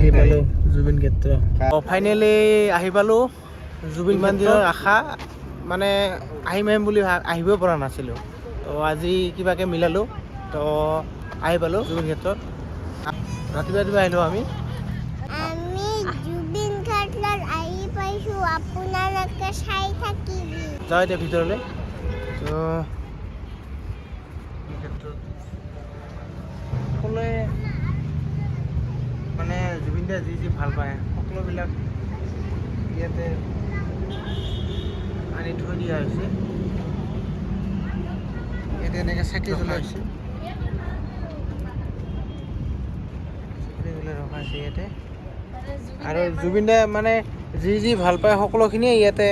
আহি পালোঁ জুবিন ক্ষেত্ৰ। ফাইনেলি আহি পালোঁ জুবিন মন্দিৰৰ। আশা মানে আহিম আহিম বুলি আহিবই পৰা নাছিলোঁ। তো আজি কিবাকৈ মিলালোঁ, তো আহি পালোঁ জুবিন ক্ষেত্ৰত। ৰাতিপুৱা ৰাতিপুৱা আহিলোঁ আমি। আমি জুবিন ক্ষেত্ৰত আহি পাইছোঁ, আপোনালোকে চাই থাকিবি। যাওঁ এতিয়া ভিতৰলৈ। তো ক্ষেত্ৰত সকলোৱে মানে জুবিন দাই যি যি ভাল পায়, সকলোবিলাক ইয়াতে আনি থৈ দিয়া হৈছে। ইয়াতে এনেকৈ চাকি জ্বলাই হৈছে, চাকি জ্বলাই ৰখা হৈছে ইয়াতে। আৰু জুবিন দাই মানে যি যি ভাল পায়, সকলোখিনিয়ে ইয়াতে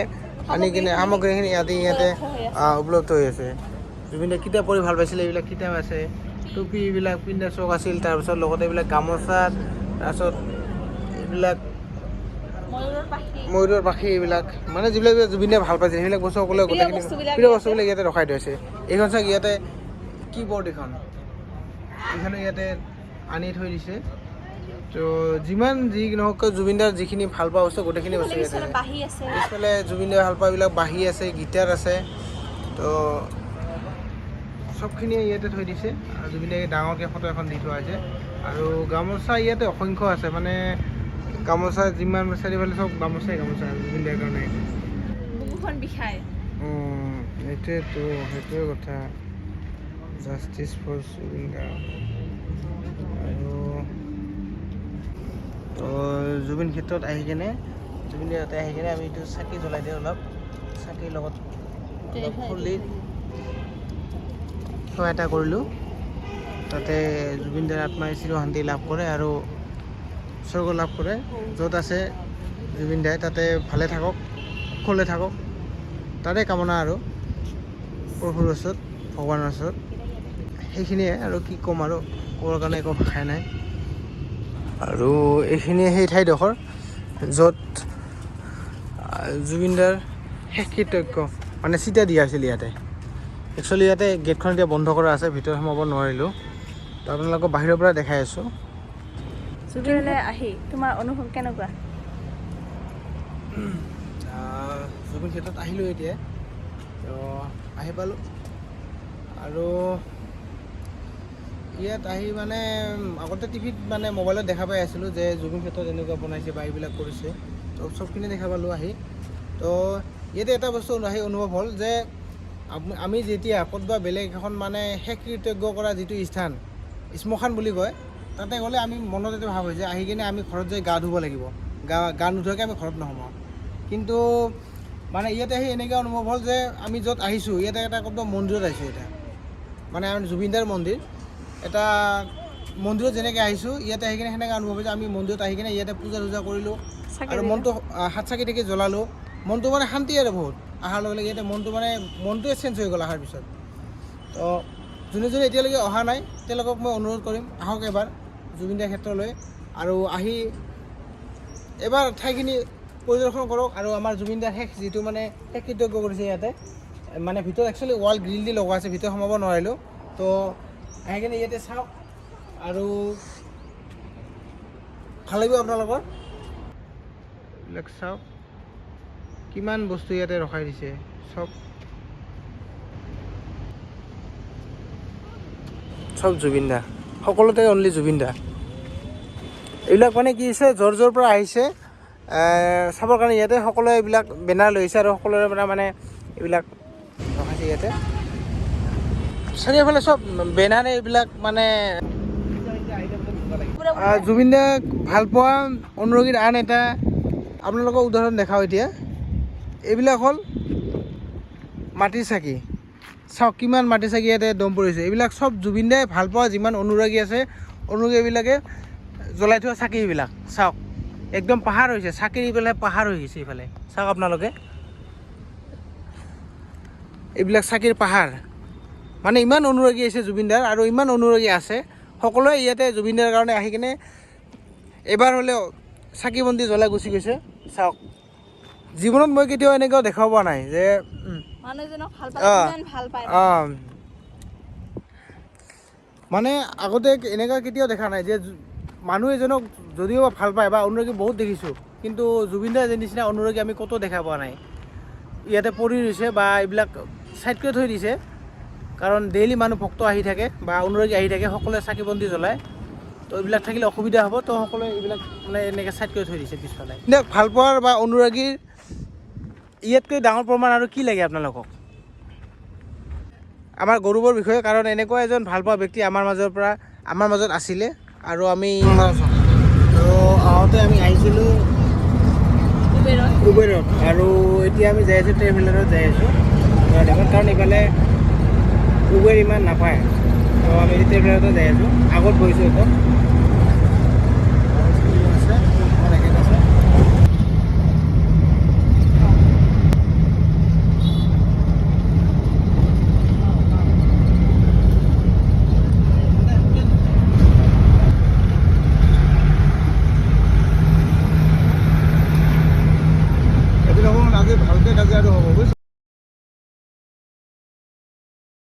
আনি কিনে সামগ্ৰীখিনি ইয়াতে ইয়াতে উপলব্ধ হৈ আছে। জুবিন দাই কিতাপ পঢ়ি ভাল পাইছিলে, এইবিলাক কিতাপ আছে। টুপি এইবিলাক পিন্ধা চখ আছিল। তাৰপিছত লগতে এইবিলাক গামোচা, তাৰপিছত এইবিলাক ময়ূৰৰ পাখি। ময়ূৰৰ পাখি, এইবিলাক মানে যিবিলাক জুবিন দাই ভাল পাইছিল, সেইবিলাক বস্তু সকলোৱে প্ৰিয় গোটেইখিনি বস্তুবিলাক প্ৰিয় ইয়াতে। বস্তুবিলাক ইয়াতে ৰখাই থৈছে। এইখন চাওক, ইয়াতে কি বৰ্ড এইখন, এইখনো ইয়াতে আনি থৈ দিছে। তো যিমান যি নহওক কিয়, জুবিন দাৰ যিখিনি ভাল পোৱা বস্তু, গোটেইখিনি বস্তু ইয়াতে পিছফালে আছে। বাঁহী আছে। পিছফালে জুবিন দাই ভাল পোৱা এইবিলাক বাঁহী আছে, গীটাৰ আছে। তো চবখিনিয়ে ইয়াতে থৈ দিছে। আৰু জুবিন দাই ডাঙৰকৈ ফটো এখন দি থোৱা হৈছে। আৰু গামোচা ইয়াতে অসংখ্য আছে, মানে গামোচা যিমান চাৰিওফালে চব গামোচাই গামোচা জুবিন দাৰ কাৰণে। বুকুখন বিষায়। সেইটোৱেতো, সেইটোৱে কথা। Justice for Zubeen Garg. আৰু তো জুবিন ক্ষেত্ৰত আহি কেনে, জুবিন ইয়াতে আহি কেনে আমি এইটো চাকি জ্বলাই দিওঁ অলপ। চাকিৰ লগত অলপ খুলি সেৱা এটা কৰিলোঁ, তাতে জুবিন দাৰ আত্মাই চিৰ শান্তি লাভ কৰে আৰু স্বৰ্গ লাভ কৰে। য'ত আছে জুবিন দাই, তাতে ভালে থাকক, কুশলে থাকক, তাৰে কামনা আৰু প্ৰভুৰ ওচৰত, ভগৱানৰ ওচৰত। সেইখিনিয়ে আৰু কি ক'ম আৰু, ক'বৰ কাৰণে একো ভাষাই নাই। আৰু এইখিনিয়ে সেই ঠাইডোখৰ য'ত জুবিনদাৰ শেষ কৃতজ্ঞ মানে চিতা দিয়া হৈছিল ইয়াতে। একচুৱেলি ইয়াতে গেটখন এতিয়া বন্ধ কৰা আছে, ভিতৰত সোমাব নোৱাৰিলোঁ। তো আপোনালোকক বাহিৰৰ পৰা দেখাই আছোঁ। জুবিনলৈ আহি তোমাৰ অনুভৱ কেনেকুৱা? জুবিন ক্ষেত্ৰত আহিলোঁ এতিয়া, তো আহি পালোঁ। আৰু ইয়াত আহি মানে আগতে টিভিত মানে মোবাইলত দেখা পাই আছিলোঁ যে জুবিন ক্ষেত্ৰত এনেকুৱা বনাইছে বা এইবিলাক কৰিছে। তো চবখিনি দেখা পালোঁ আহি। তো ইয়াতে এটা বস্তু আহি অনুভৱ হ'ল যে আমি যেতিয়া ক'তবা বেলেগ এখন মানে শেষ কৃতজ্ঞ কৰা যিটো স্থান, শ্মশান বুলি কয়, তাতে গ'লে আমি মনত এটা ভাৱ হৈছে, আহি কিনে আমি ঘৰত যাই গা ধুব লাগিব, গা গা নোধোৱাকৈ আমি ঘৰত নোসোমাওঁ। কিন্তু মানে ইয়াতে আহি এনেকুৱা অনুভৱ হ'ল যে আমি য'ত আহিছোঁ, ইয়াতে এটা ক'তবা মন্দিৰত আহিছোঁ। এটা মানে আমি জুবিনদাৰ মন্দিৰ, এটা মন্দিৰত যেনেকৈ আহিছোঁ, ইয়াতে আহি কিনে সেনেকৈ অনুভৱ হৈছে। আমি মন্দিৰত আহি কিনে ইয়াতে পূজা চূজা কৰিলোঁ চাকি আৰু দিলোঁ। মনটো হাত চাকি থাকি জ্বলালোঁ, মনটো মানে শান্তি আৰু বহুত। অহাৰ লগে লগে ইয়াতে মনটো মানে মনটোৱে চেঞ্জ হৈ গ'ল অহাৰ পিছত। তো যোনে যোনে এতিয়ালৈকে অহা নাই, তেওঁলোকক মই অনুৰোধ কৰিম, আহক এবাৰ জুবিনদাৰ ক্ষেত্ৰলৈ আৰু আহি এবাৰ ঠাইখিনি পৰিদৰ্শন কৰক। আৰু আমাৰ জুবিনদাৰ শেষ যিটো মানে শেষ কৃতজ্ঞ কৰিছে ইয়াতে, মানে ভিতৰত একচুৱেলি ৱাল গ্ৰিল দি লগোৱা আছে, ভিতৰত সোমাব নোৱাৰিলোঁ। তো আহি কিনে ইয়াতে চাওক আৰু ভাল লাগিব আপোনালোকৰ। এইবিলাক চাওক, কিমান বস্তু ইয়াতে ৰখাই দিছে। চব চব জুবিন দা, সকলোতে অনলি জুবিন দা। এইবিলাক মানে কি হৈছে, য'ৰ য'ৰ পৰা আহিছে চাবৰ কাৰণে, ইয়াতে সকলোৱে এইবিলাক বেনাৰ লৈ আহিছে আৰু সকলোৰে পৰা মানে এইবিলাক ৰখাইছে ইয়াতে। চাৰিওফালে চব বেনাৰে এইবিলাক মানে জুবিন দাক ভাল পোৱা অনুৰাগীৰ আন এটা আপোনালোকক উদাহৰণ দেখাওঁ এতিয়া। এইবিলাক হ'ল মাটিৰ চাকি। চাওক, কিমান মাটিৰ চাকি ইয়াতে দম পৰিছে। এইবিলাক চব জুবিন দাই ভাল পোৱা যিমান অনুৰাগী আছে, অনুৰাগীবিলাকে জ্বলাই থোৱা চাকি এইবিলাক। চাওক, একদম পাহাৰ হৈছে চাকিৰ, ইফালে পাহাৰ হৈ গৈছে ইফালে। চাওক আপোনালোকে, এইবিলাক চাকিৰ পাহাৰ। মানে ইমান অনুৰাগী আছে জুবিন দাৰ আৰু ইমান অনুৰাগী আছে, সকলোৱে ইয়াতে জুবিন দাৰ কাৰণে আহি কিনে এবাৰ হ'লেও চাকি বন্তি জ্বলাই গুচি গৈছে। চাওক, জীৱনত মই কেতিয়াও এনেকুৱাও দেখা পোৱা নাই যে মানুহজনক ভাল পায়, ইমান ভাল পায়। অঁ, মানে আগতে এনেকুৱা কেতিয়াও দেখা নাই যে মানুহ এজনক যদিও ভাল পায় বা অনুৰাগী বহুত দেখিছোঁ, কিন্তু জুবিন দাৰ নিচিনা অনুৰাগী আমি ক'তো দেখা পোৱা নাই। ইয়াতে পৰি ৰৈছে বা এইবিলাক ছাইড কৰি থৈ দিছে, কাৰণ ডেইলি মানুহ ভক্ত আহি থাকে বা অনুৰাগী আহি থাকে, সকলোৱে চাকি বন্তি জ্বলায়। তো এইবিলাক থাকিলে অসুবিধা হ'ব, তো সকলোৱে এইবিলাক মানে এনেকৈ ছাইড কৰি থৈ দিছে পিছফালে। দিয়ক, ভাল পোৱাৰ বা অনুৰাগীৰ ইয়াতকৈ ডাঙৰ প্ৰমাণ আৰু কি লাগে আপোনালোকক আমাৰ গৌৰৱৰ বিষয়ে, কাৰণ এনেকুৱা এজন ভাল পোৱা ব্যক্তি আমাৰ মাজৰ পৰা আমাৰ মাজত আছিলে। আৰু আমি তো আহোঁতে আমি আহিছিলোঁ উবেৰত। উবেৰত, আৰু এতিয়া আমি যাই আছোঁ ট্ৰেভেলাৰত যাই আছোঁ, কাৰণ ইফালে উবেৰ ইমান নাপায়। তো আমি ট্ৰেভেলাৰতে যাই আছোঁ, আগত বহিছোঁ একদম।